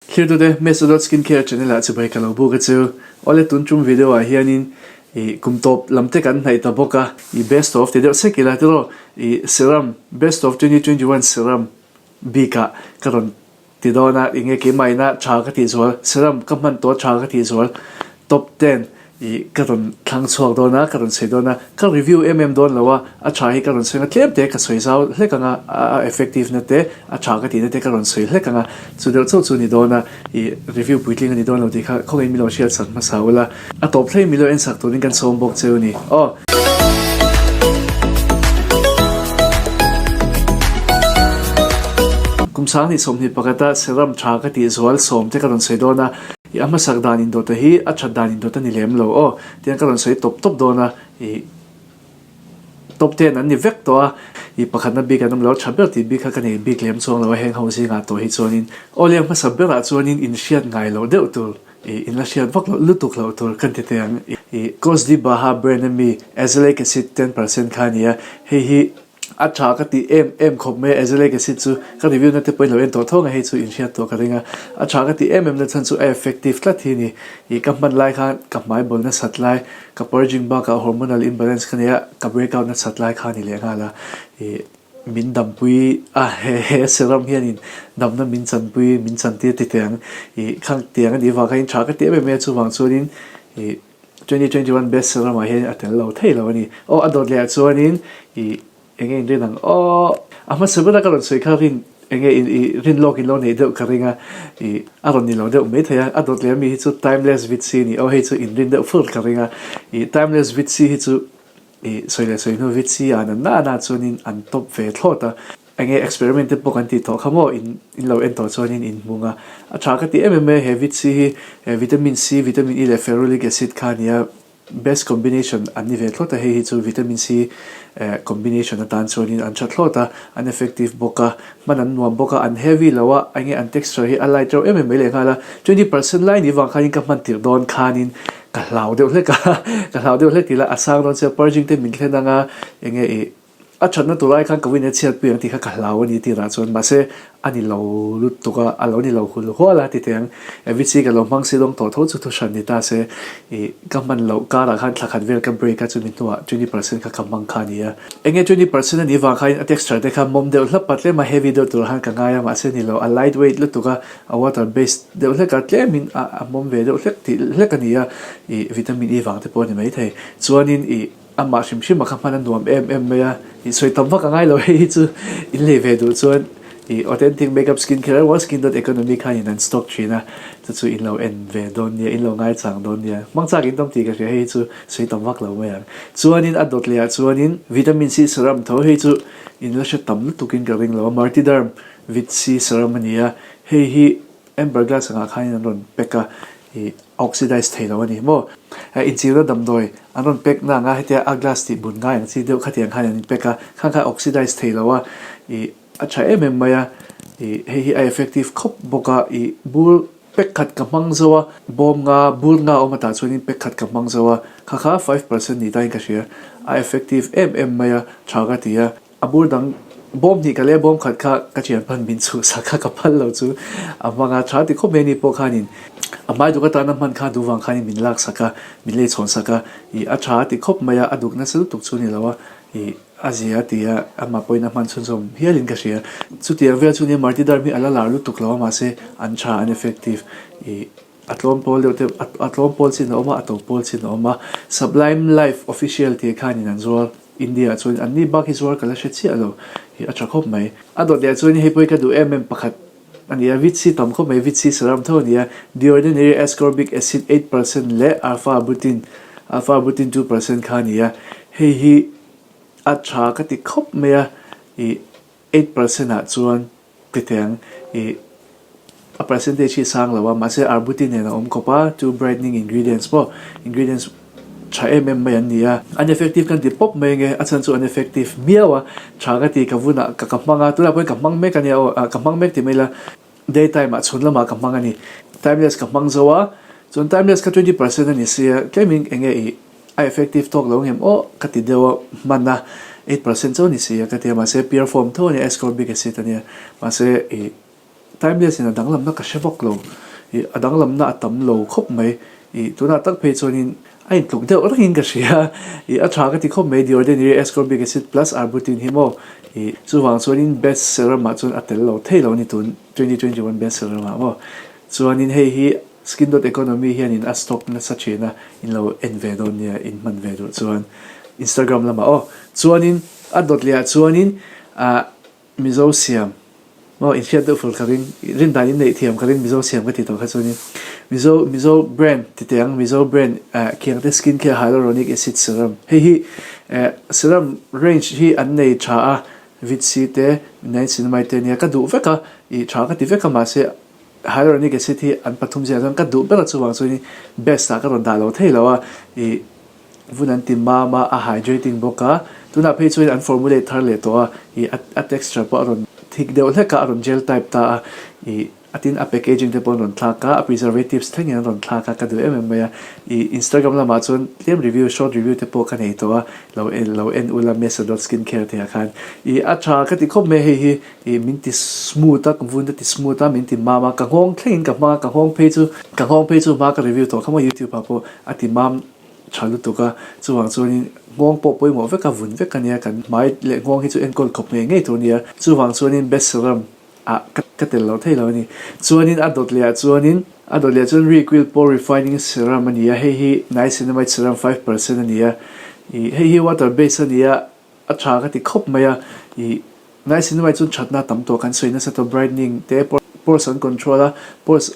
Thlirtute, Mesodot Skincare channel ah chibai ka lo buk a chu. Awle tun tum video ah hianin ih kum tawp lam te kan hnaih ta bawk a, ih best of ti deuh sek ila tiraw ih serum best of 2021 serum bik ah ka rawn ti dawn a, enge keimah ina tha ka tih zual serum ka hman tawh tha ka tih zual top ten ih ka rawn thlang chhuak dawn a, ka rawn sawi dawn a, ka review em em dawn lo a, a tha hi ka rawn sawi ang a, tlem te ka sawi zau hlek ang a, a effective na te, a tha ka tihna te ka rawn sawi hlek ang a, chu deuh chauh chu a ni dawn a, ih review puitling a ni dawn lo tih kha khawngaih milo hriat sak hmasa ula, a tawp thleng milo en sak turin kan sawm bawk cheu a ni aw. Kum 20 21 a serum tha ka tih zual sawm te ka rawn sawi dawn a. I a hmasak dan indawta hi a that dan indawt a ni lem lo aw, tiang ka rawn sawi tawp tawp dawn a, i top ten an ni vek tawh a, i pakhatna bik an awm lo, tha ber tih bik kha ka nei bik lem chuang lo a, heng ho zingah tawh hi chuanin aw leng hmasa berah chuanin in hriat ngai loh deuh tur, i in la hriat vak loh lutuk loh tur kan ti teh ang, i Cosdi Baha brand ami Azelaic acid 10% kha a ni a, hei hi. A tha ka tih em em khawp mai a, Azelaic acid chu ka review na te pawhin lo en tawh tho ang a, hei chu inhriat tawh ka ring a. A tha ka tih em em na chhan chu a effective tlat hi a ni. Ih ka hman lai khan ka hmai bawl nasat lai, ka purging bakah hormonal imbalance ka nei a, ka breakout nasat lai kha a ni leh nghal a. Ih min dampui a, he he serum hianin damna min chanpui, min chantir ti teh ang. Ih khang tiang a nih vang khan tha ka ti em em mai a, chuvang chuanin ih 2021 best seller ramah hian a tel lo thei lo a ni. Aw a dawt leh ah chuanin ih enge in rin ang aw a hmasa bera ka rawn sawi kha rin enge in ih rin lawk in lo neih deuh ka ring a ih a rawn ni lo deuh mai thei a a dawt leh ami hi chu timeless vit si a ni aw hei chu in rin deuh fur ka ring a ih timeless vit si hi chu ih sawi leh sawi hnu vit si ah na na na chuanin an top ve thlawt a. Enge experiment te pawh kan tih tawh kha maw in in lo en tawh chuanin in hmung a, a tha ka ti em em mai he vit C hi he vitamin C, vitamin E leh ferulic acid kha a nia best combination an ni ve thlawt a hei hi chu vitamin C eh combination atan chuanin an tha thlawt a, an effective bawk a, hman an nuam bawk a, an heavy lo a, enge an texture hi a light reuh em em mai leh nghal a, 20% lai ni vang khanin ka hman tirh dawn khanin ka hlau deuh hlek a, ka hlau deuh hlek tih lah a sang dawn sia purging te min thlen anga enge ih. A thatna tur ai khan ka win a chhiatpui ang tih kha ka hlau a ni tirah chuan mahse a ni lo lutuk a, a lo ni lo hul hual a ti teh ang. Avicii ka lo hmang si dawng tawh tho chu thu hran ni ta se ih ka hman loh karah khan thla khat vel ka break a chumi hnuah 20% kha ka hmang kha a ni a. Enge 20% a nih vang khain a texture te kha mawm deuh hlap a tlem a heavy deuh tur khan ka ngai a mahse ni lo a light weight lutuk a, a water based deuh hlek a tlemin a a mawm ve deuh hlek tih hlek a ni a ih vitamin E vang te pawh a ni maithei. Chuanin ih. Amah hrim hrim a kha hman a nuam em em mai a, ih sawi tam vak a ngai lo hei hi chu in lei ve duh chuan ih authentic makeup skin care emaw skin dot economy khan in an stock thin a, chu chu in lo en ve dawn nia, in lo ngaichang dawn nia, hmang chak in tam tih ka hria hei hi chu sawi tam vak lo mai ang. Chuanin a dawt leh ah chuanin vitamin C serum tho hei chu in la hre tam lutuk in ka ring lo a, Martiderm vit C serum a ni a, hei hi Amber glass angah khanin an rawn pack a, ih a oxidize thei lo a ni maw? Inchirna damdawi an rawn pack na anga hetia a glass tih bun ngai ang chi deuh khatiang khan an in pack a, khang kha a oxidize thei lo a, ih a tha em em mai a, ih hei hi a effective khawp bawk a, ih bur pack khat ka hmang zo a, bawm nga bur nga awm atah chuanin pack khat ka hmang zo a, kha kha 5% ni tain ka hria, a effective em em mai a, tha ka ti a. A bur dang bawm hnih ka leh bawm khat kha ka thian hman min chhuh sak a, ka phal lo chu a hmang a, tha ti khawp mai a ni pawh khanin a hmai duk atana hman kha duh vang khanin min lak sak a, min lei chhawn sak a, ih a tha a ti khawp mai a, a duk nasa lutuk chu a ni lo a, ih a zia a ti a, amah pawhin a hman chhunzawm hialin ka hria. Chutiang vel chu nia Martiderm hi a la lar lutuk lo a mahse an tha an effective ih a tlawm pawl deuh te a tlawm pawl chin a awm a, a to pawl chin a awm a, Sublime Life Official tih khanin an zuar. India ah chuan anni bak hi zuar ka la hre chiah lo hi a tha khawp mai. A dawt leh ah chuan hei pawh hi ka duh em em pakhat a ni a, vit C tam khawp mai, vit C saram tho a ni a, the ordinary ascorbic acid 8% leh alpha arbutin, alpha arbutin 2% kha a ni a, hei hi a tha ka ti khawp mai a, ih 8% ah chuan Ti teh ang, ih a percentage hi sang lo a, mahse arbutin nen a awm khawp a, two brightening ingredients pawh ingredients tha em em mai an ni a. An effective kan ti pawp mai ange, a chhan chu an effective miau a, tha ka ti ka vunah ka ka hmang a, tunah pawhin ka hmang mek a nia aw, ah ka hmang mek ti mai ila, day time ah chhun lamah ka hmang a ni, timeless ka hmang zo a, chuan timeless kha 20% a ni sia, tlemin enge ih A effective tawk lo ngem aw ka ti deuh a, hman a 8% chauh ni si a ka ti a, mahse pure form tho a nia, ascorbic acid a nia, mahse ih Timeless in a danglamna ka hre vak lo. Ih a danglamna a tam lo khawp mai. Ih tunah tak phei chuanin a intluk deuh rengin ka hria. Ih a tha ka ti khawp mai The Ordinary Ascorbic Acid Plus Arbutin hi maw. Ih chuvang chuanin best serum ah chuan a tel lo thei lo a ni tun 2021 best serum ah maw. Chuanin hei hi Skin dot economy hianin a stock nasa thin a, in lo en ve dawn nia in hman ve duh chuan Instagram lamah aw. Chuanin a dawt leh ah chuanin ah Mizo siam maw in hriat deuh fur ka ring, rin dan in neih thiam ka ring Mizo siam ka ti tawh kha chuanin Mizo Mizo brand ti teh ang Mizo brand ah Khiangte skin care hyaluronic acid serum hei hi eh serum range hi an nei tha a vit C te niacinamide te ania ka duh vek a ih tha ka ti vek a mahse Hyaluronic acid hi an pathum zia chuan ka duh ber a chuvang chuanin best ah ka rawn dah lo thei lo a, ih vun an ti mam a, a hydrating bawk a, tunah phei chuan an formulate thar leh tawh a, ih a texture pawh a rawn thick deuh hlek a, a rawn gel type ta a, ih a tin a packaging te pawh an rawn thlak a, a preservatives thlengin an rawn thlak a, ka duh em em mai a, ih Instagram lamah chuan tlem review short review te pawh ka nei tawh a, lo en lo en ula Mesa dot skincare tih ah khan ih a tha ka ti khawp mai a hei hi. Ih min ti smooth a, ka vun te ti smooth a, min ti mam a, ka nghawng thlengin ka hmang a, ka nghawng phei chu, ka nghawng phei chu hma ka review tawh kha maw youtube ah pawh a ti mam tha lutuk a, chuvang chuanin nghawng pawh pawimawh vek a, vun vek a nia, kan hmai leh nghawng hi chu enkawl khawp ngei ngei tur a nia, chuvang chuanin best serum ah ka ka tel lo thei lo a ni. Chuanin a dawt leh ah chuanin a dawt leh ah chuan Reequil pore refining serum a ni a, hei hi niacinamide serum 5% a ni a, ih hei hi water base a ni a, A tha ka ti khawp mai a, ih Niacinamide chuan thatna tam tawh kan sawi nasa tawh brightening te pores an control a, pores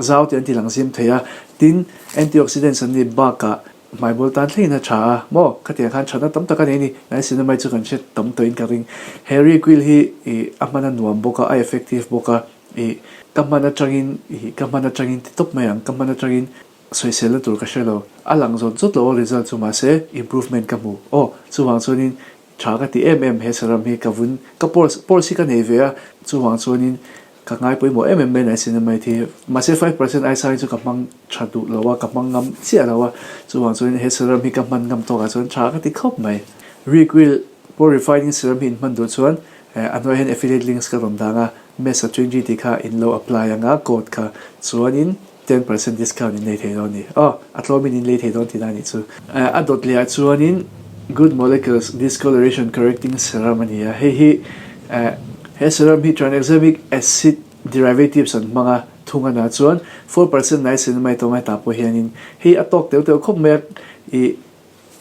zau te an ti lang zim thei a, tin antioxidants an nih bakah hmaibawl tan thlengin a tha a maw khatiang khan thatna tam tak a nei a ni, Niacinamide chu kan hre tam tawhin ka ring. He Reequil hi ih a hman a nuam bawk a, a effective bawk a, ih ka hman atangin ih ka hman atangin ti tawp mai ang, ka hman atangin Sawiselna tur ka hre lo. A lang zawt zawt lo a result chu mahse improvement ka hmu. Aw, chuvang chuanin tha ka ti em em he saram hi ka vun ka pores pores hi ka nei ve a, chuvang chuanin ka ngai pawimawh em em mai nai sin mai thi. Mahse 5% ai sang hi chu ka hmang tha duh lo a, ka hmang ngam chiah lo a, chuvang chuanin he saram hi ka hman ngam tawkah chuan tha ka ti khawp mai. Reequil pore refining serum hi in hman duh chuan a hnuaiah hian affiliate links ka rawn dang a, mesa 20 tih kha in lo apply anga code kha chuanin 10% discount in lei thei dawn a ni. Aw, a tlawmin in lei thei dawn tihna a nih chu. A dawt leh ah chuanin Good Molecules Discoloration Correcting Serum a ni a, hei hi he serum hi tranexamic acid derivatives an hmang a, thung a na chuan 4% niacinamide awm a hetah pawh hianin hei a tawk teuh teuh khawp mai a, ih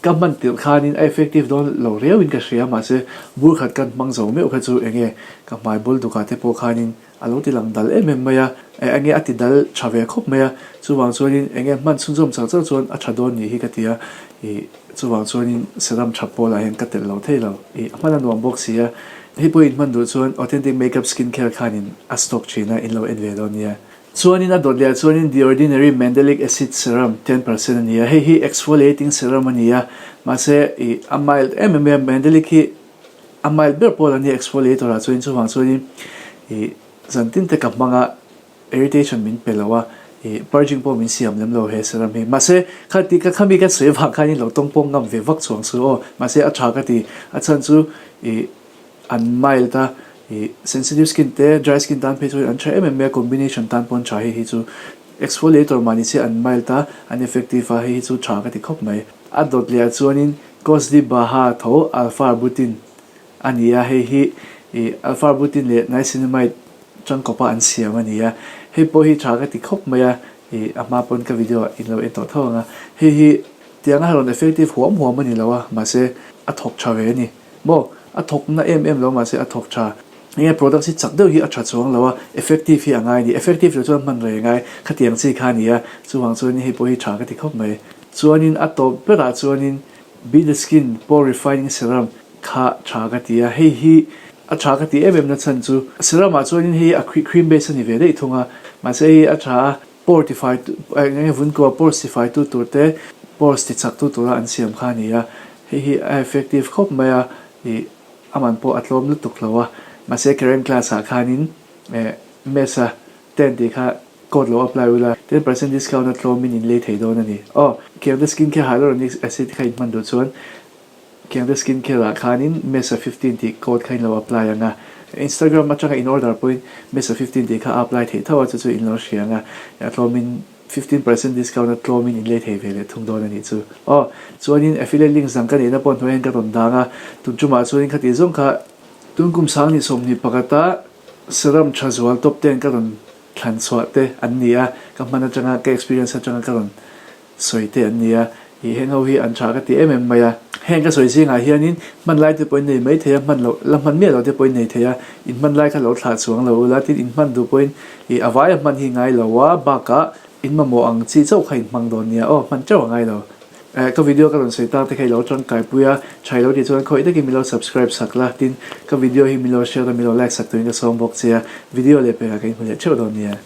ka hman tirh khanin a effective dawn lo riauin ka hria mahse bur khat kan hmang zo meuh kha chu enge ka hmai bul dukah te pawh khanin A lo ti lang dal em em mai a, enge a ti dal tha ve khawp mai a, chuvang chuanin enge hman chhunzawm char char chuan a tha dawn nih hi ka ti a, ih chuvang chuanin serum tha pawlah hian ka telh lo thei lo, ih a hman a nuam bawk si a, hei pawh in hman duh chuan authentic makeup skin care khanin a stock thin a, in lo en ve dawn nia. Chuanin a dawt leh ah chuanin The Ordinary Mandelic Acid Serum 10% a ni a, hei hi exfoliating serum a ni a, mahse ih a mild em em mai a, Mandelic hi A mild ber pawh la nia exfoliator ah chuan chuvang chuanin ih zan tin te ka hmang a irritation min pe lo a ih purging pawh min siam lem lo he serum hi mahse kha ti ka khami ka sawi vang khanin lo tawng pawng ngam ve vak chuang chu aw mahse a tha ka ti a chhan chu ih an mild a ih sensitive skin te dry skin tan phei chuan an tha em em mai a combination tan pawh an tha hei hi chu exfoliator mahni se an mild a an effective a hei hi chu tha ka ti khawp mai a dawt leh ah chuanin Cosdi Baha tho Alpha Arbutin a ni a, hei hi ih Alpha Arbutin leh Niacinamide tangkawpa an siam a ni a, hei pawh hi tha ka ti khawp mai a, ih a hma pawn ka video ah in lo en tawh tho ang a, hei hi tianga rawn effective huam huam a ni lo a, mahse a thawk tha ve a ni maw, a thawk na em em lo mahse a thawk tha. Enge products hi chak deuh hi a tha chuang lo a, effective hi a ngai a ni, effective lo chuan hman rei a ngai, khatiang chi kha a ni a, chuvang chuan hei pawh hi tha ka ti khawp mai. Chuanin a tawp berah chuanin Be the Skin Pore Refining Serum kha tha ka ti a, hei hi a tha ka ti em em na chhan chu serum ah chuanin hei a cream base a ni ve daih thung a, mahse hei a tha a pore tifai tu eng enge vun kua pores tifai tu tur te pores ti chak tu tura an siam kha a ni a, hei hi a effective khawp mai a, ih a man pawh a tlawm lutuk lo a, mahse Karen class ah khanin eh mess a ten tih kha Code lo apply ula, 10% discount a tlawmin in lei thei dawn a ni. Aw, Kiangte Skin Care Hyaluronic Acid kha in hman duh chuan Kiangte Skin Care ah khanin Mesa 15 tih code kha in lo apply ang a. Instagram atanga in order pawhin Mesa 15 tih kha a apply theih tho a, chu chu in lo hria ang a, a tlawmin 15% discount a tlawmin in lei thei ve leh thung dawn a nih chu. Aw, chuanin affiliate link zang ka neihna pawh hnuaiah hian ka rawn dang a, tun tumah chuanin khati zawng kha tun kum 2021a serum tha zual top ten ka rawn thlan chhuah te an ni a, ka hman atanga ka experience atanga ka rawn sawi te an ni a, ih heng ho hi an tha ka ti em em mai a. Heng ka sawi zingah hianin hman lai te pawhin nei mai thei a, hman loh la hman miah lo te pawhin nei thei a, in hman lai kha lo thlah chuang lo ula, tin in hman duh pawhin ih a vaia hman hi ngai lo a, bakah in mamawh ang chi chauh kha in hmang dawn nia aw, hman teuh a ngai lo. Eh ka video ka rawn sawi tak te kha i lo tangkai pui a, tha i lo tih chuan khawih takin min lo subscribe sak la, tin ka video hi min lo share a min lo like sak turin ka sawm bawk che a, video leh pekah ka inhmu leh theuh dawn nia.